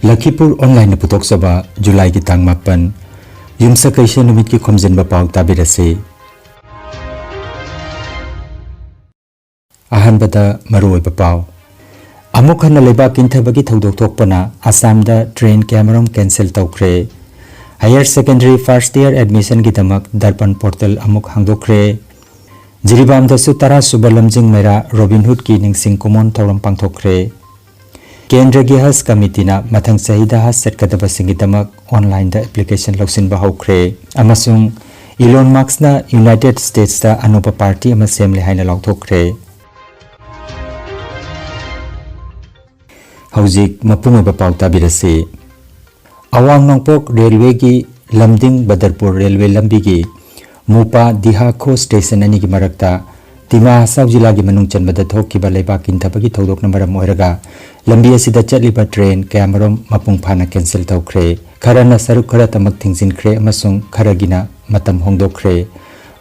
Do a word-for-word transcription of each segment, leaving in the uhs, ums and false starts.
ꯂꯈꯤꯄꯨꯔ ꯑꯣꯟꯂꯥꯏꯟꯅ ꯄꯨꯊꯣꯛꯆꯕ ꯖꯨꯂꯥꯏꯒꯤ ꯇꯥꯡ ꯃꯥꯄꯟ, ꯌꯨꯝꯁꯀꯩꯁ ꯅꯨꯃꯤꯠꯀꯤ ꯈꯣꯝꯖꯤꯟꯕ ꯄꯥꯎ ꯇꯥꯕꯤꯔꯁꯤ꯫ ꯑꯍꯥꯟꯕꯗ ꯃꯔꯨꯑꯣꯏꯕ ꯄꯥꯎ꯫ ꯑꯃꯨꯛ ꯍꯟꯅ ꯂꯩꯕꯥꯛ ꯀꯤꯟꯊꯕꯒꯤ ꯊꯧꯗꯣꯛ ꯊꯣꯛꯄꯅ ꯑꯁꯥꯝꯗ ꯇ꯭ꯔꯦꯟ ꯀꯌꯥꯃꯔꯨꯝ ꯀꯦꯟꯁꯦꯜ ꯇꯧꯈ꯭ꯔꯦ꯫ ꯍꯥꯌꯔ ꯁꯦꯀꯦꯟꯗꯔꯤ ꯐꯥꯔꯁꯠ ꯏꯌꯔ ꯑꯦꯗꯃꯤꯁꯟꯒꯤꯗꯃꯛ ꯗꯔꯄꯟ ꯄꯣꯔꯇꯦꯜ ꯑꯃꯨꯛ ꯍꯥꯡꯗꯣꯛꯈ꯭ꯔꯦ꯫ ꯖꯤꯔꯤꯕꯥꯝꯗꯁꯨ ꯇꯔꯥ ꯁꯨꯕ ꯂꯝꯖꯤꯡ ꯃꯩꯔꯥ ꯔꯣꯕꯤꯟ ꯍꯨꯗꯀꯤ ꯅꯤꯡꯁꯤꯡ ꯀꯨꯝꯑꯣꯟ ꯊꯧꯔꯝ ꯄꯥꯡꯊꯣꯛꯈ꯭ꯔꯦ꯫ ꯀꯦꯟꯗ꯭ꯔꯒꯤ ꯍꯖ ꯀꯃꯤꯇꯤꯅ ꯃꯊꯪ ꯆꯍꯤꯗ ꯍꯖ ꯆꯠꯀꯗꯕꯁꯤꯡꯒꯤꯗꯃꯛ ꯑꯣꯟꯂꯥꯏꯟꯗ ꯑꯦꯄ꯭ꯂꯤꯀꯦꯁꯟ ꯂꯧꯁꯤꯟꯕ ꯍꯧꯈ꯭ꯔꯦ, ꯑꯃꯁꯨꯡ ꯏꯂꯣꯟ ꯃꯥꯛꯁꯅ ꯌꯨꯅꯥꯏꯇꯦꯗ ꯁ꯭ꯇꯦꯠꯁꯇ ꯑꯅꯧꯕ ꯄꯥꯔꯇꯤ ꯑꯃ ꯁꯦꯝꯂꯦ ꯍꯥꯏꯅ ꯂꯥꯎꯊꯣꯛꯈ꯭ꯔꯦ꯫ ꯍꯧꯖꯤꯛ ꯃꯄꯨꯡ ꯑꯣꯏꯕ ꯄꯥꯎ ꯇꯥꯕꯤꯔꯁꯤ꯫ ꯑꯋꯥꯡ ꯅꯣꯡꯄꯣꯛ ꯔꯦꯜꯋꯦꯒꯤ ꯂꯝꯗꯤꯡ ꯕꯗꯔꯄꯨꯔ ꯔꯦꯜꯋꯦ ꯂꯝꯕꯤꯒꯤ ꯃꯨꯄꯥ ꯗꯤꯍꯥꯈꯣ ꯁ꯭ꯇꯦꯁꯟ ꯑꯅꯤꯒꯤ ꯃꯔꯛꯇ ꯗꯤꯃꯥ ꯍꯁꯥꯎ ꯖꯤꯂꯥꯒꯤ ꯃꯅꯨꯡ ꯆꯟꯕꯗ ꯊꯣꯛꯈꯤꯕ ꯂꯩꯕꯥꯛ ꯀꯤꯟꯊꯕꯒꯤ ꯊꯧꯗꯣꯛꯅ ꯃꯔꯝ ꯑꯣꯏꯔꯒ ꯂꯝꯕꯤ ꯑꯁꯤꯗ ꯆꯠꯂꯤꯕ ꯇ꯭ꯔꯦꯟ ꯀꯌꯥꯃꯔꯨꯝ ꯃꯄꯨꯡ ꯐꯥꯅ ꯀꯦꯟꯁꯦꯜ ꯇꯧꯈ꯭ꯔꯦ꯫ ꯈꯔꯅ ꯁꯔꯨꯛ ꯈꯔꯇꯃꯛ ꯊꯤꯡꯖꯤꯟꯈ꯭ꯔꯦ ꯑꯃꯁꯨꯡ ꯈꯔꯒꯤꯅ ꯃꯇꯝ ꯍꯣꯡꯗꯣꯛꯈ꯭ꯔꯦ꯫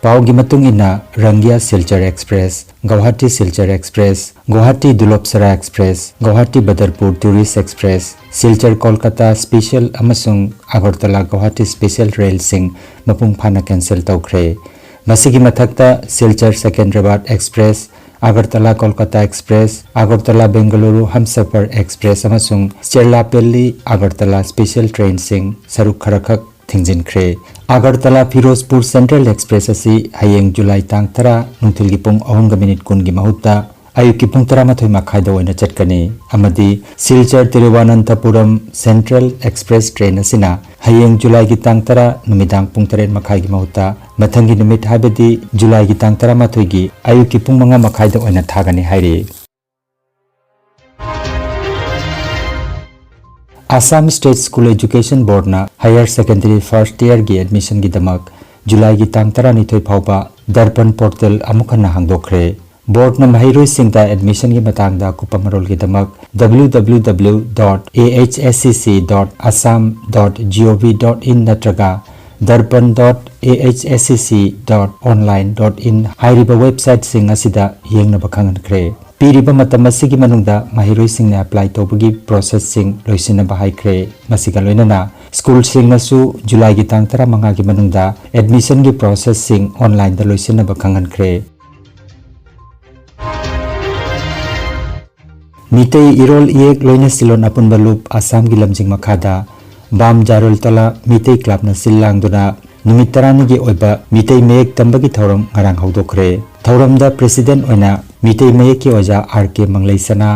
ꯄꯥꯎꯒꯤ ꯃꯇꯨꯡ ꯏꯟꯅ, ꯔꯪꯒꯤꯌꯥ Silchar express, Guwahati Silchar express, Guwahati Dullavcherra express, Guwahati Badarpur tourist express, Silchar Kolkata special ꯑꯃꯁꯨꯡ ꯑꯒꯔꯇꯂꯥ ꯒꯧꯍꯥꯇꯤ ꯁ꯭ꯄꯦꯁꯤꯌꯦꯜ ꯔꯦꯜꯁꯤꯡ ꯃꯄꯨꯡ ꯐꯥꯅ ꯀꯦꯟꯁꯦꯜ ꯇꯧꯈ꯭ꯔꯦ꯫ ꯃꯁꯤꯒꯤ ꯃꯊꯛꯇ Silchar Secunderabad express, Agartala Kolkata express, Agartala Bengaluru Humsafar express ꯑꯃꯁꯨꯡ ꯆꯦꯔꯂꯥꯄꯦꯜꯂꯤ ꯑꯒꯔꯇꯂꯥ ꯁ꯭ꯄꯦꯁꯤꯌꯦꯜ ꯇ꯭ꯔꯦꯟꯁꯤꯡ ꯁꯔꯨꯛ ꯈꯔꯈꯛ ꯊꯤꯡꯖꯤꯟꯈ꯭ꯔꯦ꯫ ꯑꯒꯔꯇꯂꯥ ꯐꯤꯔꯣꯖꯄꯨꯔ ꯁꯦꯟꯇ꯭ꯔꯦꯜ ꯑꯦꯛꯁꯄ꯭ꯔꯦꯁ ꯑꯁꯤ ꯍꯌꯦꯡ ꯖꯨꯂꯥꯏ ꯇꯥꯡ ꯇꯔꯥ ꯅꯨꯡꯊꯤꯜꯒꯤ ꯄꯨꯡ ꯑꯍꯨꯝꯒ ꯃꯤꯅꯤꯠ ꯀꯨꯟꯒꯤ ꯃꯍꯨꯠꯇ ꯑꯌꯨꯛꯀꯤ ꯄꯨꯡ ꯇꯔꯥꯃꯥꯊꯣꯏ ꯃꯈꯥꯏꯗ ꯑꯣꯏꯅ ꯆꯠꯀꯅꯤ, ꯑꯃꯗꯤ ꯁꯤꯜꯆꯔ ꯇꯤꯔꯨꯋꯥꯅꯟꯊꯄꯨꯔꯝ ꯁꯦꯟꯇ꯭ꯔꯦꯜ ꯑꯦꯛꯁꯄ꯭ꯔꯦꯁ ꯇ꯭ꯔꯦꯟ ꯑꯁꯤꯅ ꯍꯌꯦꯡ ꯖꯨꯂꯥꯏꯒꯤ ꯇꯥꯡ ꯇꯔꯥ ꯅꯨꯃꯤꯗꯥꯡ ꯄꯨꯡ ꯇꯔꯦꯠ ꯃꯈꯥꯏꯒꯤ ꯃꯍꯨꯠꯇ ꯃꯊꯪꯒꯤ ꯅꯨꯃꯤꯠ, ꯍꯥꯏꯕꯗꯤ ꯖꯨꯂꯥꯏꯒꯤ ꯇꯥꯡ ꯇꯔꯥꯃꯥꯊꯣꯏꯒꯤ ꯑꯌꯨꯛꯀꯤ ꯄꯨꯡ ꯃꯉꯥ ꯃꯈꯥꯏꯗ ꯑꯣꯏꯅ ꯊꯥꯒꯅꯤ ꯍꯥꯏꯔꯤ꯫ ꯑꯁꯥꯝ ꯁ꯭ꯇꯦꯠ ꯁ꯭ꯀꯨꯜ ꯑꯦꯖꯨꯀꯦꯁꯟ ꯕꯣꯔꯗꯅ ꯍꯥꯌꯔ ꯁꯦꯀꯦꯟꯗꯔꯤ ꯐꯥꯔꯁꯠ ꯏꯌꯔꯒꯤ ꯑꯦꯗꯃꯤꯁꯟꯒꯤꯗꯃꯛ ꯖꯨꯂꯥꯏꯒꯤ ꯇꯥꯡ ꯇꯔꯥꯅꯤꯊꯣꯏ ꯐꯥꯎꯕ ꯗꯔꯄꯟ ꯄꯣꯔꯇꯦꯜ ꯑꯃꯨꯛ ꯍꯟꯅ ꯍꯥꯡꯗꯣꯛꯈ꯭ꯔꯦ꯫ ꯕꯣꯔꯗꯅ ꯃꯍꯩꯔꯣꯏꯁꯤꯡꯗ ꯑꯦꯗꯃꯤꯁꯟꯒꯤ ꯃꯇꯥꯡꯗ ꯑꯀꯨꯞꯄ ꯃꯔꯣꯜꯒꯤꯗꯃꯛ W W W dot A H S C C dot assam dot gov dot in ꯅꯠꯇ꯭ꯔꯒ darpan dot A H S C C dot online dot in ꯍꯥꯏꯔꯤꯕ ꯋꯦꯕꯁꯥꯏꯠꯁꯤꯡ ꯑꯁꯤꯗ ꯌꯦꯡꯅꯕ ꯈꯪꯍꯟꯈ꯭ꯔꯦ꯫ ꯄꯤꯔꯤꯕ ꯃꯇꯝ ꯑꯁꯤꯒꯤ ꯃꯅꯨꯡꯗ ꯃꯍꯩꯔꯣꯏꯁꯤꯡꯅ apply ꯇꯧꯕꯒꯤ processꯁꯤꯡ ꯂꯣꯏꯁꯤꯟꯅꯕ ꯍꯥꯏꯈ꯭ꯔꯦ꯫ ꯃꯁꯤꯒ ꯂꯣꯏꯅꯅ ꯁ꯭ꯀꯨꯜꯁꯤꯡꯅꯁꯨ ꯖꯨꯂꯥꯏꯒꯤ ꯇꯥꯡ ꯇꯔꯥꯃꯉꯥꯒꯤ ꯃꯅꯨꯡꯗ admissionꯒꯤ processꯁꯤꯡ onlineꯗ ꯂꯣꯏꯁꯤꯟꯅꯕ ꯈꯪꯍꯟꯈ꯭ꯔꯦ꯫ ꯃꯤꯇꯩ ꯏꯔꯣꯜ ꯏꯌꯦꯛ ꯂꯣꯏꯅ ꯁꯤꯂꯣꯟ ꯑꯄꯨꯟꯕ ꯂꯨꯞ ꯑꯁꯥꯝꯒꯤ ꯂꯝꯖꯤꯡ ꯃꯈꯥꯗ ꯕꯥꯝ ꯖꯥꯔꯣꯜ ꯇꯣꯂꯥ ꯃꯤꯇꯩ clubꯅ ꯁꯤꯜ ꯂꯥꯡꯗꯨꯅ ꯅꯨꯃꯤꯠ ꯇꯔꯥꯅꯤꯒꯤ ꯑꯣꯏꯕ ꯃꯤꯇꯩ ꯃꯌꯦꯛ ꯇꯝꯕꯒꯤ ꯊꯧꯔꯝ ꯉꯔꯥꯡ ꯍꯧꯗꯣꯛꯈ꯭ꯔꯦ꯫ ꯊꯧꯔꯝꯗ president ꯑꯣꯏꯅ ꯃꯤꯇꯩ ꯃꯌꯦꯛꯀꯤ ꯑꯣꯖꯥ ꯑꯥꯔ ꯀꯦ ꯃꯪꯂꯩꯁꯅꯥ,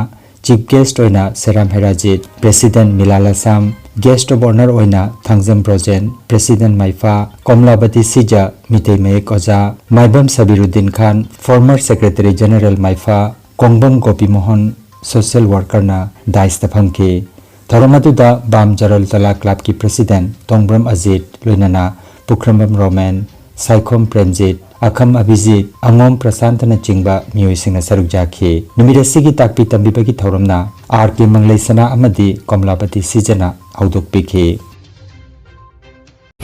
chief guest ꯑꯣꯏꯅ ꯁꯦꯔꯥꯝ ꯍꯩꯔꯥꯖꯤꯠ, president Milal Assam, guest of honour ꯑꯣꯏꯅ ꯊꯥꯡꯖꯝ ꯕ꯭ꯔꯣꯖꯦꯟ, president ꯃꯥꯏꯐꯥ, ꯀꯣꯝꯂꯥꯕꯇꯤ ꯁꯤꯖ, ꯃꯤꯇꯩ ꯃꯌꯦꯛ ꯑꯣꯖꯥ, ꯃꯥꯏꯕꯝ ꯁꯕꯤꯔꯨꯗꯤꯟ ꯈꯥꯟ, former secretary general ꯃꯥꯏꯐꯥ, ꯀꯣꯡꯕꯝ ꯒꯣꯄꯤꯃꯣꯍꯟ, social workerꯅ dais ꯐꯝꯈꯤ꯫ ꯊꯧꯔꯝ ꯑꯗꯨꯗ ꯕꯥꯝ ꯖꯔꯣꯜ ꯇꯣꯂꯥ clubꯀꯤ president ꯇꯣꯡꯕ꯭ꯔꯝ ꯑꯖꯤꯠ, ꯂꯣꯏꯅꯅ ꯄꯨꯈ꯭ꯔꯝꯕꯝ ꯔꯣꯃꯦꯟ, ꯁꯥꯏꯈꯣꯝ ꯄ꯭ꯔꯦꯝꯖꯤꯠ, ꯑꯈꯝ ꯑꯕꯤꯖꯤꯠ, ꯑꯉꯣꯝ ꯄ꯭ꯔꯁꯥꯟꯇꯅ ꯆꯤꯡꯕ ꯃꯤꯑꯣꯏꯁꯤꯡꯅ ꯁꯔꯨꯛ ꯌꯥꯈꯤ꯫ ꯅꯨꯃꯤꯠ ꯑꯁꯤꯒꯤ ꯇꯥꯛꯄꯤ ꯇꯝꯕꯤꯕꯒꯤ ꯊꯧꯔꯝꯅ ꯑꯥꯔ ꯀꯦ ꯃꯪꯂꯩꯁꯅꯥ ꯑꯃꯗꯤ ꯀꯣꯝꯂꯥꯕꯇꯤ ꯁꯤꯖꯅ ꯍꯧꯗꯣꯛꯄꯤꯈꯤ꯫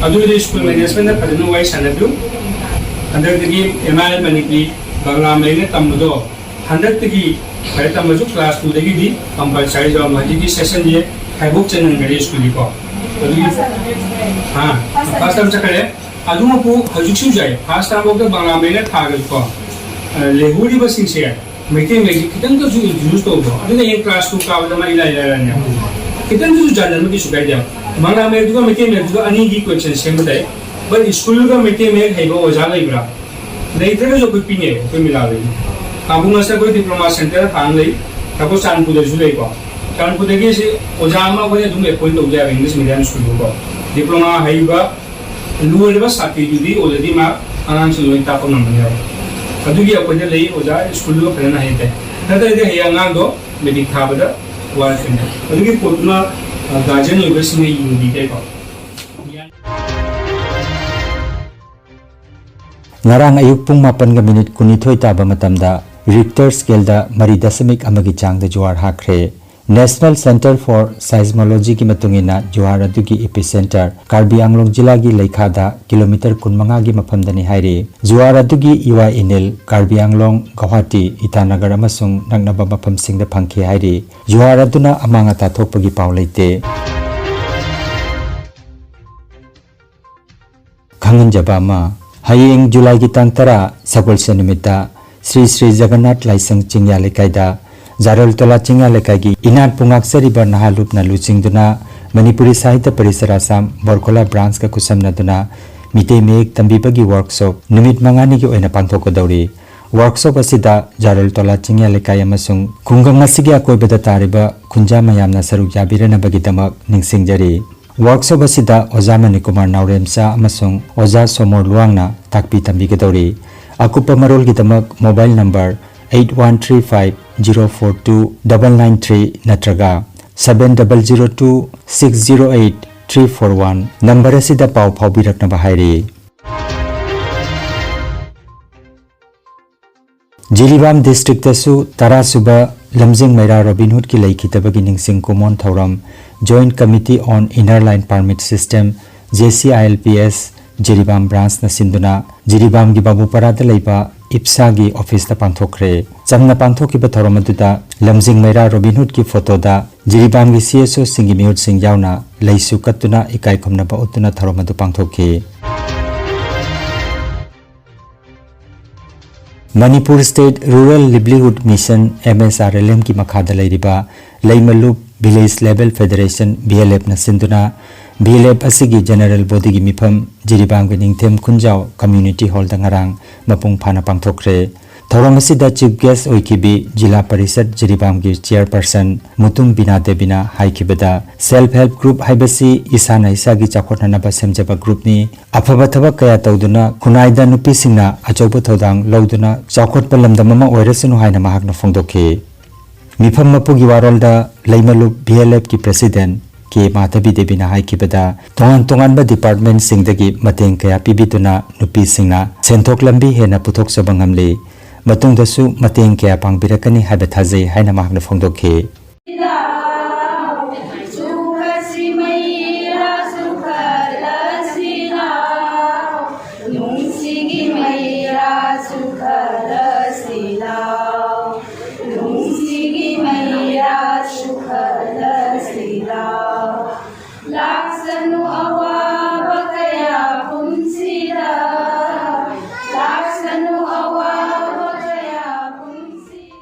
ꯑꯗꯨꯗꯤ ꯁ꯭ꯀꯨꯜ ꯃꯦꯅꯦꯖꯃꯦꯟꯗ ꯐꯖꯅ ꯋꯥꯔꯤ ꯁꯥꯟꯅꯕꯤꯌꯨ꯫ ꯍꯟꯗꯛꯇꯒꯤ ꯑꯦꯝ ꯑꯥꯏ ꯑꯦꯜ ꯃꯅꯤꯄꯨꯔꯤ ꯕꯪꯒ꯭ꯂꯥ ꯃꯌꯦꯛꯅ ꯇꯝꯕꯗꯣ ꯍꯟꯗꯛꯇꯒꯤ ꯈꯔ ꯇꯝꯕꯁꯨ class twoꯗꯒꯤꯗꯤ compulsory ꯇꯧꯔꯝꯃꯣ꯫ ꯍꯧꯖꯤꯛꯀꯤ sessionꯁꯦ ꯍꯥꯏꯕꯣꯛ ꯆꯟꯍꯟꯈ꯭ꯔꯦ ꯁ꯭ꯀꯨꯜꯒꯤꯀꯣ꯫ ꯑꯗꯨꯒꯤ ꯍꯥ, first term ꯆꯠꯈ꯭ꯔꯦ꯫ ꯑꯗꯨꯃꯛꯄꯨ ꯍꯧꯖꯤꯛꯁꯨ ꯌꯥꯏ, first termꯐꯥꯎꯗ ꯕꯪꯒ꯭ꯂꯥ ꯃꯌꯦꯛꯅ ꯊꯥꯈ꯭ꯔꯁꯨꯀꯣ, ꯑ, ꯂꯩꯍꯧꯔꯤꯕꯁꯤꯡꯁꯦ ꯃꯩꯇꯩ ꯃꯌꯦꯛꯁꯤ ꯈꯤꯇꯪꯗꯁꯨ introduce ꯇꯧꯕ, ꯑꯗꯨꯅ ꯍꯌꯦꯡ class two ꯀꯥꯕꯗ ꯃꯥ ꯏꯂꯥꯏ ꯂꯥꯏꯔꯅꯤ꯫ ꯈꯤꯇꯪꯗꯁꯨ ꯆꯥꯟꯅꯕ ꯀꯩꯁꯨ ꯀꯥꯏꯗꯦ꯫ ꯕꯪꯒ꯭ꯂꯥ ꯃꯌꯦꯛꯇꯨꯒ ꯃꯩꯇꯩ ꯃꯌꯦꯛꯇꯨꯒ ꯑꯅꯤꯒꯤ question ꯁꯦꯝꯕ ꯇꯥꯏ꯫ But ꯁ꯭ꯀꯨꯜꯒ ꯃꯩꯇꯩ ꯃꯌꯦꯛ ꯍꯩꯕ ꯑꯣꯖꯥ ꯂꯩꯕ꯭ꯔꯥ? ꯂꯩꯇ꯭ꯔꯒꯁꯨ ꯑꯩꯈꯣꯏ ꯄꯤꯅꯦꯕ, ꯑꯩꯈꯣꯏ ꯃꯤꯂꯥꯜꯗꯒꯤ꯫ ꯀꯥꯕꯨꯡ ꯑꯁꯦ ꯑꯩꯈꯣꯏ diploma centre ꯍꯥꯟꯅ ꯂꯩ꯫ ꯑꯩꯈꯣꯏ ꯆꯥꯟꯄꯨꯔꯗꯁꯨ ꯂꯩꯀꯣ꯫ ꯆꯥꯟꯄꯨꯔꯗꯒꯤ ꯁꯤ ꯑꯣꯖꯥ ꯑꯃ ꯑꯩꯈꯣꯏꯅ ꯑꯗꯨꯝ appoint ꯇꯧꯕ ꯌꯥꯕ English medium ꯁ꯭ꯀꯨꯜꯗꯀꯣ꯫ Diploma ꯍꯩꯕ ꯂꯣꯏꯔꯕ ꯁꯥꯇ꯭ꯔꯤꯗꯨꯗꯤ already ꯃꯥ ꯑꯉꯥꯡꯁꯤꯡ ꯂꯣꯏ ꯇꯥꯛꯄ ꯉꯝꯃꯅꯦꯕ꯫ ꯑꯗꯨꯒꯤ ꯑꯩꯈꯣꯏꯗ ꯂꯩ ꯑꯣꯖꯥ ꯁ꯭ꯀꯨꯜꯗꯨ ꯐꯖꯅ ꯍꯩꯇꯦ꯫ ꯅꯠꯇ꯭ꯔꯗꯤ ꯍꯌꯦꯡ ꯑꯉꯥꯡꯗꯣ matric ꯊꯥꯕꯗ ꯋꯥꯔꯛꯀꯅꯤ꯫ ꯑꯗꯨꯒꯤ ꯄꯣꯠꯇꯨꯅ, ꯑ, guardian ꯑꯣꯏꯕꯁꯤꯡꯅ ꯌꯦꯡꯕꯤꯗꯦꯀꯣ꯫ ꯉꯔꯥꯡ ꯑꯌꯨꯛ ꯄꯨꯡ ꯃꯥꯄꯟꯒ minute ꯀꯨꯟꯅꯤꯊꯣꯏ ꯇꯥꯕ ꯃꯇꯝꯗ Richter scaleꯗ ꯃꯔꯤ ꯗꯁꯃꯤꯛ ꯑꯃꯒꯤ ꯆꯥꯡꯗ ꯖꯨꯋꯥꯔ ꯍꯥꯈ꯭ꯔꯦ꯫ National Centre for Seismologyꯒꯤ ꯃꯇꯨꯡ ꯏꯟꯅ, ꯖꯨꯍꯥꯔ ꯑꯗꯨꯒꯤ epicenter ꯀꯥꯔꯕꯤ ꯑꯪꯂꯣꯡ ꯖꯤꯂꯥꯒꯤ ꯂꯩꯈꯥꯗ ꯀꯤꯂꯣꯃꯤꯇꯔ ꯀꯨꯟꯃꯉꯥꯒꯤ ꯃꯐꯝꯗꯅꯤ ꯍꯥꯏꯔꯤ꯫ ꯖꯨꯍꯥꯔ ꯑꯗꯨꯒꯤ ꯏꯋꯥ ꯏꯅꯤꯜ ꯀꯥꯔꯕꯤ ꯑꯪꯂꯣꯡ, ꯒꯧꯍꯥꯇꯤ, ꯏꯇꯥꯅꯒꯔ ꯑꯃꯁꯨꯡ ꯅꯛꯅꯕ ꯃꯐꯝꯁꯤꯡꯗ ꯐꯪꯈꯤ ꯍꯥꯏꯔꯤ꯫ ꯖꯨꯍꯥꯔ ꯑꯗꯨꯅ ꯑꯃꯥꯡ ꯑꯇꯥ ꯊꯣꯛꯄꯒꯤ ꯄꯥꯎ ꯂꯩꯇꯦ꯫ ꯈꯪꯍꯟꯖꯕ ꯑꯃ, ꯍꯌꯦꯡ ꯖꯨꯂꯥꯏꯒꯤ ꯇꯥꯡ ꯇꯔꯥ, ꯁꯒꯣꯜꯁꯦꯟ ꯅꯨꯃꯤꯠꯇ ꯁ꯭ꯔꯤ ꯁ꯭ꯔꯤ ꯖꯒꯟꯅꯥꯊ ꯂꯥꯏꯁꯪ ꯆꯤꯡꯌꯥ ꯂꯩꯀꯥꯏꯗ ꯖꯥꯔꯣꯜ ꯇꯣꯂꯥ ꯆꯤꯡꯌꯥ ꯂꯩꯀꯥꯏꯒꯤ ꯏꯅꯥꯠꯄꯨ ꯉꯥꯛꯆꯔꯤꯕ ꯅꯍꯥ ꯂꯨꯞꯅ ꯂꯨꯆꯤꯡꯗꯨꯅ ꯃꯅꯤꯄꯨꯔꯤ ꯁꯥꯍꯤꯇ꯭ꯌ ꯄꯔꯤꯁꯠ ꯑꯁꯥꯝ ꯕꯣꯔꯀꯣꯂꯥ branchꯀ ꯈꯨꯠꯁꯝꯅꯗꯨꯅ ꯃꯤꯇꯩ ꯃꯌꯦꯛ ꯇꯝꯕꯤꯕꯒꯤ workshop ꯅꯨꯃꯤꯠ ꯃꯉꯥꯅꯤꯒꯤ ꯑꯣꯏꯅ ꯄꯥꯡꯊꯣꯛꯀꯗꯧꯔꯤ꯫ Workshop ꯑꯁꯤꯗ ꯖꯥꯔꯣꯜ ꯇꯣꯂꯥ ꯆꯤꯡꯌꯥ ꯂꯩꯀꯥꯏ ꯑꯃꯁꯨꯡ ꯈꯨꯡꯒꯪ ꯑꯁꯤꯒꯤ ꯑꯀꯣꯏꯕꯗ ꯇꯥꯔꯤꯕ ꯈꯨꯟꯖꯥ ꯃꯌꯥꯝꯅ ꯁꯔꯨꯛ ꯌꯥꯕꯤꯔꯅꯕꯒꯤꯗꯃꯛ ꯅꯤꯡꯁꯤꯡꯖꯔꯤ꯫ Workshop ꯑꯁꯤꯗ ꯑꯣꯖꯥ ꯃꯅꯤꯀꯨꯃꯥꯔ ꯅꯥꯎꯔꯦꯝꯆꯥ ꯑꯃꯁꯨꯡ ꯑꯣꯖꯥ ꯁꯣꯃꯣꯔ ꯂꯨꯋꯥꯡꯅ ꯇꯥꯛꯄꯤ ꯇꯝꯕꯤꯒꯗꯧꯔꯤ꯫ ꯑꯀꯨꯞꯄ ꯃꯔꯣꯜꯒꯤꯗꯃꯛ mobile number eight one three five zero four two double nine three ꯅꯠꯇ꯭ꯔꯒ seven double zero two six zero eight three four one number ꯑꯁꯤꯗ ꯄꯥꯎ ꯐꯥꯎꯕꯤꯔꯛꯅꯕ ꯍꯥꯏꯔꯤ꯫ ꯖꯤꯔꯤꯕꯥꯝ districtꯇꯁꯨ ꯇꯔꯥ ꯁꯨꯕ ꯂꯝꯖꯤꯡ ꯃꯩꯔꯥ ꯔꯣꯕꯤꯟ ꯍꯨꯗꯀꯤ ꯂꯩꯈꯤꯗꯕꯒꯤ ꯅꯤꯡꯁꯤꯡ ꯀꯨꯃꯣꯟ ꯊꯧꯔꯝ Joint Committee on Inner Line Permit System, JCILPS, Jiribam branchꯅ ꯁꯤꯟꯗꯨꯅ ꯖꯤꯔꯤꯕꯥꯝꯒꯤ ꯕꯥꯕꯨꯄꯥꯔꯥꯗ ꯂꯩꯕ ꯏꯞꯁꯥꯒꯤ officeꯇ ꯄꯥꯡꯊꯣꯛꯈ꯭ꯔꯦ꯫ ꯆꯝꯅ ꯄꯥꯡꯊꯣꯛꯈꯤꯕ ꯊꯧꯔꯝ ꯑꯗꯨꯗ ꯂꯝꯖꯤꯡ ꯃꯩꯔꯥ ꯔꯣꯕꯤꯟ ꯍꯨꯗꯀꯤ photoꯗ ꯖꯤꯔꯤꯕꯥꯝꯒꯤ CSOꯁꯤꯡꯒꯤ ꯃꯤꯍꯨꯠꯁꯤꯡ ꯌꯥꯎꯅ ꯂꯩꯁꯨ ꯀꯠꯇꯨꯅ ꯏꯀꯥꯏ ꯈꯨꯝꯅꯕ ꯎꯠꯇꯨꯅ ꯊꯧꯔꯝ ꯑꯗꯨ ꯄꯥꯡꯊꯣꯛꯈꯤ꯫ Manipur State Rural Livelihood Mission, MSRLMꯒꯤ ꯃꯈꯥꯗ ꯂꯩꯔꯤꯕ ꯂꯩꯃꯂꯨꯞ Village Level Federation, VLFꯅ ꯁꯤꯟꯗꯨꯅ VLF ꯑꯁꯤꯒꯤ general bodyꯒꯤ ꯃꯤꯐꯝ ꯖꯤꯔꯤꯕꯥꯝꯒꯤ ꯅꯤꯡꯊꯦꯝ ꯈꯨꯟꯖꯥꯎ Community Hallꯗ ꯉꯔꯥꯡ ꯃꯄꯨꯡ ꯐꯥꯅ ꯄꯥꯡꯊꯣꯛꯈ꯭ꯔꯦ꯫ ꯊꯧꯔꯝ ꯑꯁꯤꯗ Chief Guest ꯑꯣꯏꯈꯤꯕꯤ ꯖꯤꯂꯥ ꯄꯔꯤꯁꯠ ꯖꯤꯔꯤꯕꯥꯝꯒꯤ Chairperson ꯃꯨꯇꯨꯝ ꯕꯤꯅꯥ ꯗꯦꯕꯤꯅ ꯍꯥꯏꯈꯤꯕꯗ, Self Help Group ꯍꯥꯏꯕꯁꯤ ꯏꯁꯥꯅ ꯏꯁꯥꯒꯤ ꯆꯥꯎꯈꯠꯅꯅꯕ ꯁꯦꯝꯖꯕ groupꯅꯤ꯫ ꯑꯐꯕ ꯊꯕꯛ ꯀꯌꯥ ꯇꯧꯗꯨꯅ ꯈꯨꯟꯅꯥꯏꯗ ꯅꯨꯄꯤꯁꯤꯡꯅ ꯑꯆꯧꯕ ꯊꯧꯗꯥꯡ ꯂꯧꯗꯨꯅ ꯆꯥꯎꯈꯠꯄ ꯂꯝꯗꯝ ꯑꯃ ꯑꯣꯏꯔꯁꯅꯨ ꯍꯥꯏꯅ ꯃꯍꯥꯛꯅ ꯐꯣꯡꯗꯣꯛꯈꯤ꯫ ꯃꯤꯐꯝ ꯃꯄꯨꯒꯤ ꯋꯥꯔꯣꯜꯗ ꯂꯩꯃꯂꯨꯞ VLFꯀꯤ President ꯀꯦ ꯃꯥꯙꯕꯤ ꯗꯦꯕꯤꯅ ꯍꯥꯏꯈꯤꯕꯗ, ꯇꯣꯉꯥꯟ ꯇꯣꯉꯥꯟꯕ departmentꯁꯤꯡꯗꯒꯤ ꯃꯇꯦꯡ ꯀꯌꯥ ꯄꯤꯕꯤꯗꯨꯅ ꯅꯨꯄꯤꯁꯤꯡꯅ ꯁꯦꯟꯊꯣꯛ ꯂꯝꯕꯤ ꯍꯦꯟꯅ ꯄꯨꯊꯣꯛꯆꯕ ꯉꯝꯂꯤ꯫ ꯃꯇꯨꯡꯗꯁꯨ ꯃꯇꯦꯡ ꯀꯌꯥ ꯄꯥꯡꯕꯤꯔꯛꯀꯅꯤ ꯍꯥꯏꯕ ꯊꯥꯖꯩ ꯍꯥꯏꯅ ꯃꯍꯥꯛꯅ ꯐꯣꯡꯗꯣꯛꯈꯤ꯫ ꯂꯥꯎ, ꯆꯨꯈꯠꯁꯤ ꯃꯩꯔꯥ ꯆꯨꯈꯠꯂꯁꯤ ꯂꯥꯎ, ꯅꯨꯡꯁꯤꯒꯤ ꯃꯩꯔꯥ ꯆꯨꯈꯠꯂꯁꯤ ꯂꯥꯎ, ꯅꯨꯡꯁꯤꯒꯤ ꯃꯩꯔꯥ ꯆꯨꯈꯠꯂꯁꯤ ꯂꯥꯎ꯫ ꯂꯥꯛꯁꯅꯨ ꯑꯋꯥꯕ ꯀꯌꯥ ꯄꯨꯟꯁꯤꯗ, ꯂꯥꯛꯁꯅꯨ ꯑꯋꯥꯕ ꯀꯌꯥ ꯄꯨꯟꯁꯤꯗ꯫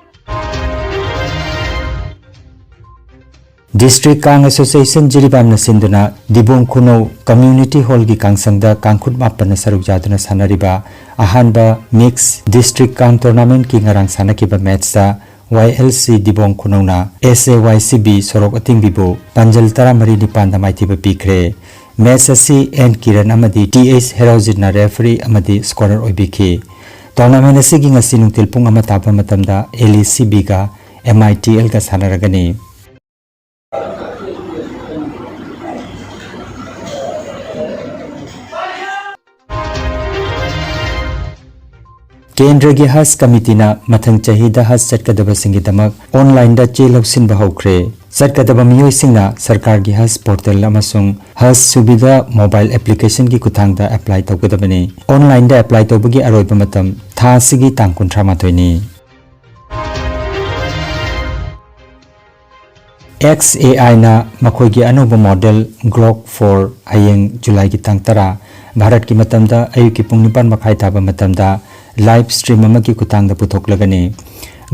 District Kang Association ꯖꯤꯔꯤꯕꯥꯝꯅ ꯁꯤꯟꯗꯨꯅ ꯗꯤꯕꯣꯡ ꯈꯨꯅꯧ Community Hallꯒꯤ ꯀꯥꯡꯁꯪꯗ ꯀꯥꯡꯈꯨꯠ ꯃꯥꯄꯟꯅ ꯁꯔꯨꯛ ꯌꯥꯗꯨꯅ ꯁꯥꯟꯅꯔꯤꯕ ꯑꯍꯥꯟꯕ Mix District Kang Tournamentꯀꯤ ꯉꯔꯥꯡ ꯁꯥꯟꯅꯈꯤꯕ matchꯇ ꯋꯥꯏ ꯑꯦꯜ ꯁꯤ ꯗꯤꯕꯣꯡ ꯈꯨꯅꯧꯅ ꯑꯦꯁ ꯑꯦ ꯋꯥꯏ ꯁꯤ ꯕꯤ ꯁꯣꯔꯣꯛ ꯑꯇꯤꯡꯕꯤꯕꯨ ꯄꯥꯟꯖꯜ ꯇꯔꯥꯃꯔꯤ ꯅꯤꯄꯥꯟꯗ ꯃꯥꯏꯊꯤꯕ ꯄꯤꯈ꯭ꯔꯦ꯫ Match ꯑꯁꯤ ꯑꯦꯟ ꯀꯤꯔꯟ ꯑꯃꯗꯤ ꯇꯤ ꯑꯩꯆ ꯍꯦꯔꯥꯎꯖꯤꯠꯅ referee ꯑꯃꯗꯤ scorer ꯑꯣꯏꯕꯤꯈꯤ꯫ Tournament ꯑꯁꯤꯒꯤ ꯉꯁꯤ ꯅꯨꯡꯊꯤꯜ ꯄꯨꯡ ꯑꯃ ꯇꯥꯕ ꯃꯇꯝꯗ ꯑꯦꯜ ꯏ ꯁꯤ ꯕꯤꯒ ꯑꯦꯝ ꯑꯥꯏ ꯇꯤ ꯑꯦꯜꯒ ꯁꯥꯟꯅꯔꯒꯅꯤ꯫ ꯀꯦꯟꯗ꯭ꯔꯒꯤ ꯍꯖ ꯀꯃꯤꯇꯤꯅ ꯃꯊꯪ ꯆꯍꯤꯗ ꯍꯖ ꯆꯠꯀꯗꯕꯁꯤꯡꯒꯤꯗꯃꯛ online-ꯗ ꯆꯦ ꯂꯧꯁꯤꯟꯕ ꯍꯧꯈ꯭ꯔꯦ꯫ ꯆꯠꯀꯗꯕ ꯃꯤꯑꯣꯏꯁꯤꯡꯅ ꯁꯔꯀꯥꯔꯒꯤ ꯍꯖ portal ꯑꯃꯁꯨꯡ ꯍꯖ ꯁꯨꯕꯤꯙꯥ mobile application-ꯒꯤ ꯈꯨꯠꯊꯥꯡꯗ apply ꯇꯧꯒꯗꯕꯅꯤ꯫ Online-ꯗ apply ꯇꯧꯕꯒꯤ ꯑꯔꯣꯏꯕ ꯃꯇꯝ ꯊꯥ ꯑꯁꯤꯒꯤ ꯇꯥꯡ ꯀꯨꯟꯊ꯭ꯔꯥ ꯃꯥꯊꯣꯏꯅꯤ꯫ XAI-ꯅ ꯃꯈꯣꯏꯒꯤ ꯑꯅꯧꯕ model Grok four ꯍꯌꯦꯡ ꯖꯨꯂꯥꯏꯒꯤ ꯇꯥꯡ ꯇꯔꯥ, ꯚꯥꯔꯠꯀꯤ ꯃꯇꯝꯗ ꯑꯌꯨꯛꯀꯤ ꯄꯨꯡ ꯅꯤꯄꯥꯟ ꯃꯈꯥꯏ ꯇꯥꯕ ꯃꯇꯝꯗ live stream ꯑꯃꯒꯤ ꯈꯨꯠꯊꯥꯡꯗ ꯄꯨꯊꯣꯛꯂꯒꯅꯤ꯫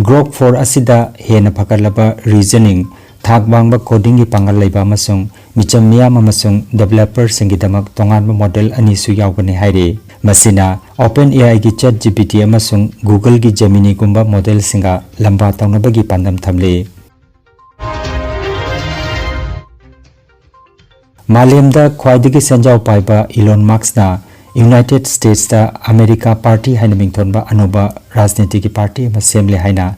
Grok four ꯑꯁꯤꯗ ꯍꯦꯟꯅ ꯐꯒꯠꯂꯕ reasoning, ꯊꯥꯛ ꯋꯥꯡꯕ coding-ꯒꯤ ꯄꯥꯡꯒꯜ ꯂꯩꯕ ꯑꯃꯁꯨꯡ ꯃꯤꯆꯝ ꯃꯤꯌꯥꯝ ꯑꯃꯁꯨꯡ developer-ꯁꯤꯡꯒꯤꯗꯃꯛ ꯇꯣꯉꯥꯟꯕ model ꯑꯅꯤꯁꯨ ꯌꯥꯎꯒꯅꯤ ꯍꯥꯏꯔꯤ꯫ ꯃꯁꯤꯅ OpenAI-ꯒꯤ ChatGPT ꯑꯃꯁꯨꯡ Google-ꯒꯤ Gemini-ꯒꯨꯝꯕ model-ꯁꯤꯡꯒ ꯂꯝꯕꯥ ꯇꯧꯅꯕꯒꯤ ꯄꯥꯟꯗꯝ ꯊꯝꯂꯤ꯫ ꯃꯥꯂꯦꯝꯗ ꯈ꯭ꯋꯥꯏꯗꯒꯤ ꯁꯦꯟꯖꯥꯎ ꯄꯥꯏꯕ Elon Musk-ꯅ United States-ꯇ America Party ꯍꯥꯏꯅ ꯃꯤꯡꯊꯣꯟꯕ ꯑꯅꯧꯕ ꯔꯥꯖꯅꯤꯇꯤꯒꯤ party ꯑꯃ ꯁꯦꯝꯂꯦ ꯍꯥꯏꯅ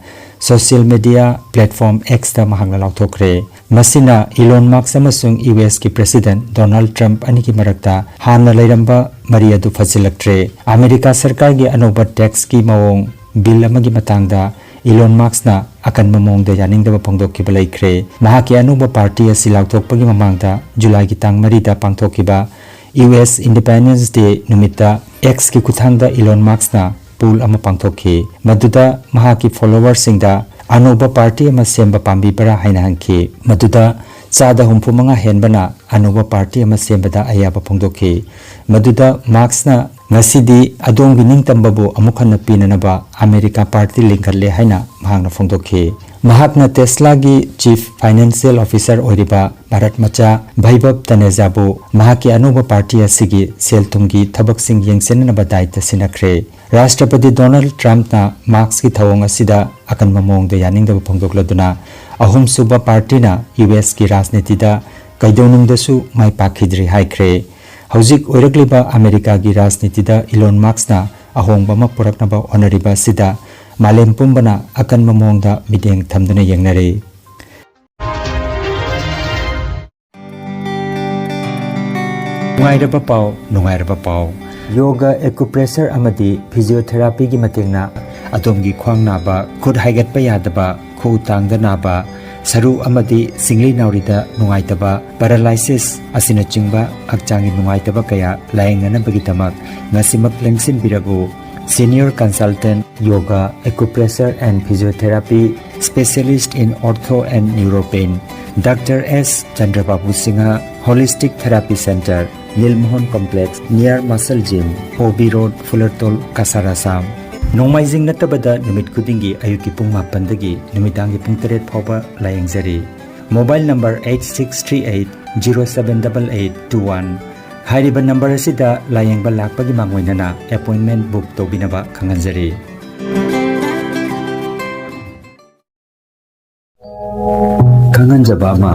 social media platform X-ꯇ ꯃꯍꯥꯛꯅ ꯂꯥꯎꯊꯣꯛꯈ꯭ꯔꯦ꯫ ꯃꯁꯤꯅ Elon Musk ꯑꯃꯁꯨꯡ ꯌꯨ ꯑꯦꯁ-ꯀꯤ President Donald Trump ꯑꯅꯤꯒꯤ ꯃꯔꯛꯇ ꯍꯥꯟꯅ ꯂꯩꯔꯝꯕ ꯃꯔꯤ ꯑꯗꯨ ꯐꯖꯤꯜꯂꯛꯇ꯭ꯔꯦ꯫ ꯑꯃꯦꯔꯤꯀꯥ ꯁꯔꯀꯥꯔꯒꯤ ꯑꯅꯧꯕ tax-ꯀꯤ ꯃꯑꯣꯡ bill ꯑꯃꯒꯤ ꯃꯇꯥꯡꯗ ꯏꯂꯣꯟ ꯃꯥꯛꯁꯅ ꯑꯀꯟꯕ ꯃꯑꯣꯡꯗ ꯌꯥꯅꯤꯡꯗꯕ ꯐꯣꯡꯗꯣꯛꯈꯤꯕ ꯂꯩꯈ꯭ꯔꯦ꯫ ꯃꯍꯥꯛꯀꯤ ꯑꯅꯧꯕ ꯄꯥꯔꯇꯤ ꯑꯁꯤ ꯂꯥꯎꯊꯣꯛꯄꯒꯤ ꯃꯃꯥꯡꯗ ꯖꯨꯂꯥꯏꯒꯤ ꯇꯥꯡ ꯃꯔꯤꯗ ꯄꯥꯡꯊꯣꯛꯈꯤꯕ ꯌꯨ ꯑꯦꯁ Independence Day ꯅꯨꯃꯤꯠꯇ X ꯀꯤ ꯈꯨꯠꯊꯥꯡꯗ ꯏꯂꯣꯟ ꯃꯥꯛꯁꯅ ꯄꯣꯜ ꯑꯃ ꯄꯥꯡꯊꯣꯛꯈꯤ꯫ ꯃꯗꯨꯗ ꯃꯍꯥꯛꯀꯤ ꯐꯣꯂꯣꯋꯔꯁꯤꯡꯗ ꯑꯅꯧꯕ ꯄꯥꯔꯇꯤ ꯑꯃ ꯁꯦꯝꯕ ꯄꯥꯝꯕꯤꯕ꯭ꯔꯥ ꯍꯥꯏꯅ ꯍꯪꯈꯤ꯫ ꯃꯗꯨꯗ ꯆꯥꯗ ꯍꯨꯝꯐꯨ ꯃꯉꯥ ꯍꯦꯟꯕꯅ ꯑꯅꯧꯕ ꯄꯥꯔꯇꯤ ꯑꯃ ꯁꯦꯝꯕꯗ ꯑꯌꯥꯕ ꯐꯣꯡꯗꯣꯛꯈꯤ꯫ ꯃꯗꯨꯗ ꯃꯥꯛꯁꯅ "ꯉꯁꯤꯗꯤ ꯑꯗꯣꯝꯒꯤ ꯅꯤꯡꯇꯝꯕꯕꯨ ꯑꯃꯨꯛ ꯍꯟꯅ ꯄꯤꯅꯅꯕ ꯑꯃꯦꯔꯤꯀꯥ ꯄꯥꯔꯇꯤ ꯂꯤꯡꯈꯠꯂꯦ" ꯍꯥꯏꯅ ꯃꯍꯥꯛꯅ ꯐꯣꯡꯗꯣꯛꯈꯤ꯫ ꯃꯍꯥꯛꯅ ꯇꯦꯁꯂꯥꯒꯤ ꯆꯤꯐ ꯐꯥꯏꯅꯥꯟꯁꯤꯌꯦꯜ ꯑꯣꯐꯤꯁꯔ ꯑꯣꯏꯔꯤꯕ ꯚꯥꯔꯠ ꯃꯆꯥ ꯚꯩꯕꯕ ꯇꯅꯦꯖꯥꯕꯨ ꯃꯍꯥꯛꯀꯤ ꯑꯅꯧꯕ ꯄꯥꯔꯇꯤ ꯑꯁꯤꯒꯤ ꯁꯦꯜ ꯊꯨꯝꯒꯤ ꯊꯕꯛꯁꯤꯡ ꯌꯦꯡꯁꯤꯟꯅꯅꯕ ꯗꯥꯏꯇ ꯁꯤꯟꯅꯈ꯭ꯔꯦ꯫ ꯔꯥꯁꯇ꯭ꯔꯄꯇꯤ ꯗꯣꯅꯥꯜꯗ ꯇ꯭ꯔꯝꯞꯅ ꯃꯥꯛꯁꯀꯤ ꯊꯧꯑꯣꯡ ꯑꯁꯤꯗ ꯑꯀꯟꯕ ꯃꯑꯣꯡꯗ ꯌꯥꯅꯤꯡꯗꯕ ꯐꯣꯡꯗꯣꯛꯂꯗꯨꯅ, ꯑꯍꯨꯝꯁꯨꯕ ꯄꯥꯔꯇꯤꯅ ꯌꯨ ꯑꯦꯁꯀꯤ ꯔꯥꯖꯅꯤꯇꯤꯗ ꯀꯩꯗꯧꯅꯨꯡꯗꯁꯨ ꯃꯥꯏ ꯄꯥꯛꯈꯤꯗ꯭ꯔꯤ ꯍꯥꯏꯈ꯭ꯔꯦ꯫ ꯍꯧꯖꯤꯛ ꯑꯣꯏꯔꯛꯂꯤꯕ ꯑꯃꯦꯔꯤꯀꯥꯒꯤ ꯔꯥꯖꯅꯤꯇꯤꯗ ꯏꯂꯣꯟ ꯃꯥꯛꯁꯅ ꯑꯍꯣꯡꯕ ꯑꯃ ꯄꯨꯔꯛꯅꯕ ꯍꯣꯠꯅꯔꯤꯕ ꯑꯁꯤꯗ ꯃꯥꯂꯦꯝ ꯄꯨꯝꯕꯅ ꯑꯀꯟꯕ ꯃꯑꯣꯡꯗ ꯃꯤꯠꯌꯦꯡ ꯊꯝꯗꯨꯅ ꯌꯦꯡꯅꯔꯤ꯫ ꯅꯨꯡꯉꯥꯏꯔꯕ ꯄꯥꯎ, ꯅꯨꯡꯉꯥꯏꯔꯕ ꯄꯥꯎ꯫ ꯌꯣꯒ, ꯑꯦꯀꯨꯄ꯭ꯔꯦꯁꯔ ꯑꯃꯗꯤ ꯐꯤꯖꯤꯑꯣꯊꯦꯔꯥꯄꯤꯒꯤ ꯃꯇꯦꯡꯅ ꯑꯗꯣꯝꯒꯤ ꯈ꯭ꯋꯥꯡ ꯅꯥꯕ, ꯈꯨꯠ ꯍꯥꯏꯒꯠꯄ ꯌꯥꯗꯕ, ꯈꯨꯎ ꯇꯥꯡꯗ ꯅꯥꯕ, ꯁꯔꯨ ꯑꯃꯗꯤ ꯁꯤꯡꯂꯤ ꯅꯥꯎꯔꯤꯗ ꯅꯨꯡꯉꯥꯏꯇꯕ, ꯄꯦꯔꯥꯂꯥꯏꯁꯤꯁ ꯑꯁꯤꯅꯆꯤꯡꯕ ꯍꯛꯆꯥꯡꯒꯤ ꯅꯨꯡꯉꯥꯏꯇꯕ ꯀꯌꯥ ꯂꯥꯌꯦꯡꯅꯅꯕꯒꯤꯗꯃꯛ ꯉꯁꯤꯃꯛ ꯂꯦꯡꯁꯤꯟꯕꯤꯔꯕꯨ꯫ Senior Consultant Yoga, Acupressure and Physiotherapy, Specialist in Ortho and Neuropain, Doctor S Chandrababu Singha, Holistic Therapy Center, Nilmohan Complex, near Muscle Gym, O B Road, Fulartol, Cachar, Assam꯫ ꯅꯣꯡꯃꯥꯏꯖꯤꯡ ꯅꯠꯇꯕꯗ ꯅꯨꯃꯤꯠ ꯈꯨꯗꯤꯡꯒꯤ ꯑꯌꯨꯛꯀꯤ ꯄꯨꯡ ꯃꯥꯄꯟꯗꯒꯤ ꯅꯨꯃꯤꯗꯥꯡꯒꯤ ꯄꯨꯡ ꯇꯔꯦꯠ ꯐꯥꯎꯕ ꯂꯥꯌꯦꯡꯖꯔꯤ꯫ Mobile number eight six three eight zero seven double eight two one꯫ ꯍꯥꯏꯔꯤꯕ ꯅꯝꯕꯔ ꯑꯁꯤꯗ ꯂꯥꯌꯦꯡꯕ ꯂꯥꯛꯄꯒꯤ ꯃꯥꯡꯑꯣꯏꯅꯅ ꯑꯦꯄꯣꯏꯟꯃꯦꯟ ꯕꯨꯛ ꯇꯧꯕꯤꯅꯕ ꯈꯪꯍꯟꯖꯔꯤ꯫ ꯈꯪꯍꯟꯖꯕ ꯑꯃ,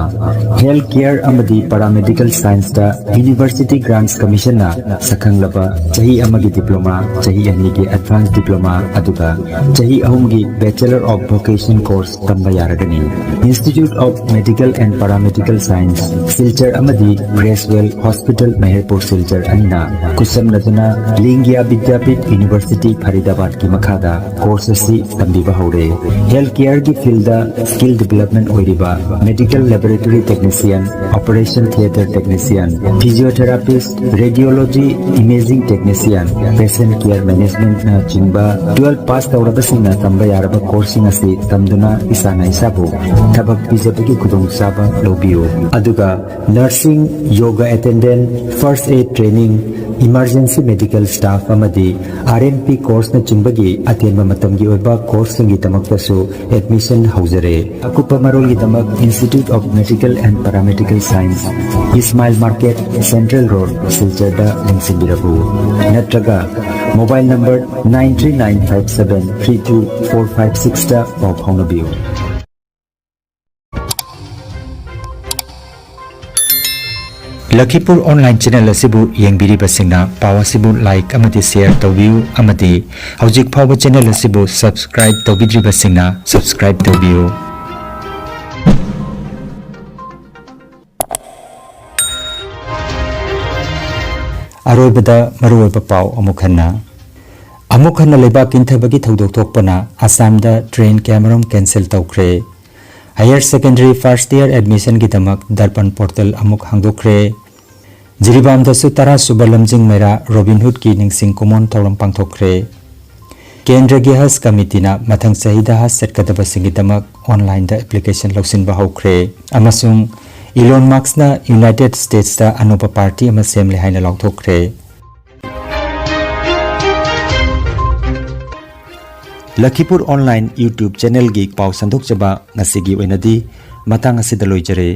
ꯍꯦꯜꯊ ꯀꯦꯌꯔ ꯑꯃꯗꯤ ꯄꯦꯔꯥꯃꯦꯗꯤꯀꯦꯜ ꯁꯥꯏꯟꯁꯇ ꯌꯨꯅꯤꯚꯔꯁꯤꯇꯤ ꯒ꯭ꯔꯥꯟꯠꯁ ꯀꯃꯤꯁꯟꯅ ꯁꯛꯈꯪꯂꯕ ꯆꯍꯤ ꯑꯃꯒꯤ ꯗꯤꯄ꯭ꯂꯣꯃꯥ, ꯆꯍꯤ ꯑꯅꯤꯒꯤ ꯑꯦꯗꯚꯥꯟꯁ ꯗꯤꯄ꯭ꯂꯣꯃꯥ, ꯑꯗꯨꯒ ꯆꯍꯤ ꯑꯍꯨꯝꯒꯤ Bachelor of Vocation course ꯇꯝꯕ ꯌꯥꯔꯒꯅꯤ꯫ Institute of Medical and Paramedical Science, Silchar ꯑꯃꯗꯤ ꯒ꯭ꯔꯦꯁꯋꯦꯜ ꯍꯣꯁꯄꯤꯇꯥꯜ, ꯃꯦꯍꯔꯄꯨꯔ, ꯁꯤꯜꯆꯔ ꯑꯅꯤꯅ ꯈꯨꯠꯁꯝꯅꯗꯨꯅ ꯂꯤꯡꯒ꯭ꯌꯥ ꯕꯤꯗ꯭ꯌꯥꯄꯤꯊ ꯌꯨꯅꯤꯚꯔꯁꯤꯇꯤ ꯐꯔꯤꯗꯥꯕꯥꯗꯀꯤ ꯃꯈꯥꯗ ꯀꯣꯔꯁ ꯑꯁꯤ ꯇꯝꯕꯤꯕ ꯍꯧꯔꯦ꯫ ꯍꯦꯜꯊ ꯀꯦꯌꯔꯒꯤ ꯐꯤꯜꯗ ꯁ꯭ꯀꯤꯜ ꯗꯤꯕꯦꯂꯞꯃꯦꯟ ꯑꯣꯏꯔꯤꯕ medical laboratory technician, operation theatre technician, physiotherapist, radiology, imaging technician, patient care ꯃꯦꯅꯦꯖꯃꯦꯟꯠꯅꯆꯤꯡꯕ ꯇꯨꯋꯦꯜꯐ ꯄꯥꯁ ꯇꯧꯔꯕꯁꯤꯡꯅ ꯇꯝꯕ ꯌꯥꯔꯕ ꯀꯣꯔꯁꯁꯤꯡ ꯑꯁꯤ ꯇꯝꯗꯨꯅ ꯏꯁꯥꯅ ꯏꯁꯥꯕꯨ ꯊꯕꯛ ꯄꯤꯖꯕꯒꯤ ꯈꯨꯗꯣꯡꯆꯥꯕ ꯂꯧꯕꯤꯌꯨ꯫ ꯑꯗꯨꯒ nursing, yoga attendant, first aid training, emergency medical staff ꯑꯃꯗꯤ ꯑꯥꯔ ꯑꯦꯝ ꯄꯤ ꯀꯣꯔꯁꯅꯆꯤꯡꯕꯒꯤ ꯑꯇꯦꯟꯕ ꯃꯇꯝꯒꯤ ꯑꯣꯏꯕ ꯀꯣꯔꯁꯁꯤꯡꯒꯤꯗꯃꯛꯇꯁꯨ ꯑꯦꯗꯃꯤꯁꯟ ꯍꯧꯖꯔꯦ꯫ ꯑꯀꯨꯞꯄ ꯃꯔꯣꯜꯒꯤꯗꯃꯛ Institute of Medical and Paramedical Science, Ismail market, central road, ꯁꯤꯜꯆꯔꯗ ꯂꯦꯡꯁꯤꯟꯕꯤꯔꯛꯎ꯫ ꯅꯠꯇ꯭ꯔꯒ mobile number nine three nine five seven three two four five sixꯇ ꯄꯥꯎ ꯐꯥꯎꯅꯕꯤꯌꯨ꯫ ꯂꯈꯤꯄꯨꯔ ꯑꯣꯟꯂꯥꯏꯟ ꯆꯦꯅꯦꯜ ꯑꯁꯤꯕꯨ ꯌꯦꯡꯕꯤꯔꯤꯕꯁꯤꯡꯅ ꯄꯥꯎ ꯑꯁꯤꯕꯨ ꯂꯥꯏꯛ ꯑꯃꯗꯤ ꯁꯦꯌꯔ ꯇꯧꯕꯤꯌꯨ ꯑꯃꯗꯤ ꯍꯧꯖꯤꯛ ꯐꯥꯎꯕ ꯆꯦꯅꯦꯜ ꯑꯁꯤꯕꯨ ꯁꯕꯁꯀ꯭ꯔꯥꯏꯕ ꯇꯧꯕꯤꯗ꯭ꯔꯤꯕꯁꯤꯡꯅ ꯁꯕꯁꯀ꯭ꯔꯥꯏꯕ ꯇꯧꯕꯤꯌꯨ꯫ ꯑꯔꯣꯏꯕꯗ ꯃꯔꯨꯑꯣꯏꯕ ꯄꯥꯎ ꯑꯃꯨꯛ ꯍꯟꯅ꯫ ꯑꯃꯨꯛ ꯍꯟꯅ ꯂꯩꯕꯥꯛ ꯏꯟꯊꯕꯒꯤ ꯊꯧꯗꯣꯛ ꯊꯣꯛꯄꯅ ꯑꯁꯥꯝꯗ ꯇ꯭ꯔꯦꯟ ꯀꯌꯥꯃꯔꯨꯝ ꯀꯦꯟꯁꯦꯜ ꯇꯧꯈ꯭ꯔꯦ꯫ ꯍꯥꯌꯔ ꯁꯦꯀꯦꯟꯗꯔꯤ ꯐꯥꯔꯁꯠ ꯏꯌꯥꯔ ꯑꯦꯗꯃꯤꯁꯟꯒꯤꯗꯃꯛ ꯗꯔꯄꯟ ꯄꯣꯔꯇꯦꯜ ꯑꯃꯨꯛ ꯍꯥꯡꯗꯣꯛꯈ꯭ꯔꯦ꯫ ꯖꯤꯔꯤꯕꯥꯝꯗꯁꯨ ꯇꯔꯥ ꯁꯨꯕ ꯂꯝꯖꯤꯡ ꯃꯩꯔꯥ ꯔꯣꯕꯤꯟ ꯍꯨꯗꯀꯤ ꯅꯤꯡꯁꯤꯡ ꯀꯨꯝꯑꯣꯟ ꯊꯧꯔꯝ ꯄꯥꯡꯊꯣꯛꯈ꯭ꯔꯦ꯫ ꯀꯦꯟꯗ꯭ꯔꯒꯤ ꯍꯖ ꯀꯃꯤꯇꯤꯅ ꯃꯊꯪ ꯆꯍꯤꯗ ꯍꯖ ꯆꯠꯀꯗꯕꯁꯤꯡꯒꯤꯗꯃꯛ ꯑꯣꯟꯂꯥꯏꯟꯗ ꯑꯦꯄ꯭ꯂꯤꯀꯦꯁꯟ ꯂꯧꯁꯤꯟꯕ ꯍꯧꯈ꯭ꯔꯦ꯫ ꯑꯃꯁꯨꯡ ꯏꯂꯣꯟ ꯃꯁ꯭ꯛꯅ ꯌꯨꯅꯥꯏꯇꯦꯗ ꯁ꯭ꯇꯦꯠꯁꯇ ꯑꯅꯧꯕ ꯄꯥꯔꯇꯤ ꯑꯃ ꯁꯦꯝꯂꯦ ꯍꯥꯏꯅ ꯂꯥꯎꯊꯣꯛꯈ꯭ꯔꯦ꯫ ꯂꯈꯤꯄꯨꯔ ꯑꯣꯟꯂꯥꯏꯟ YouTube ꯆꯦꯅꯦꯜꯒꯤ ꯄꯥꯎ ꯁꯟꯗꯣꯛꯆꯕ ꯉꯁꯤꯒꯤ ꯑꯣꯏꯅꯗꯤ ꯃꯇꯥꯡ ꯑꯁꯤꯗ ꯂꯣꯏꯖꯔꯦ꯫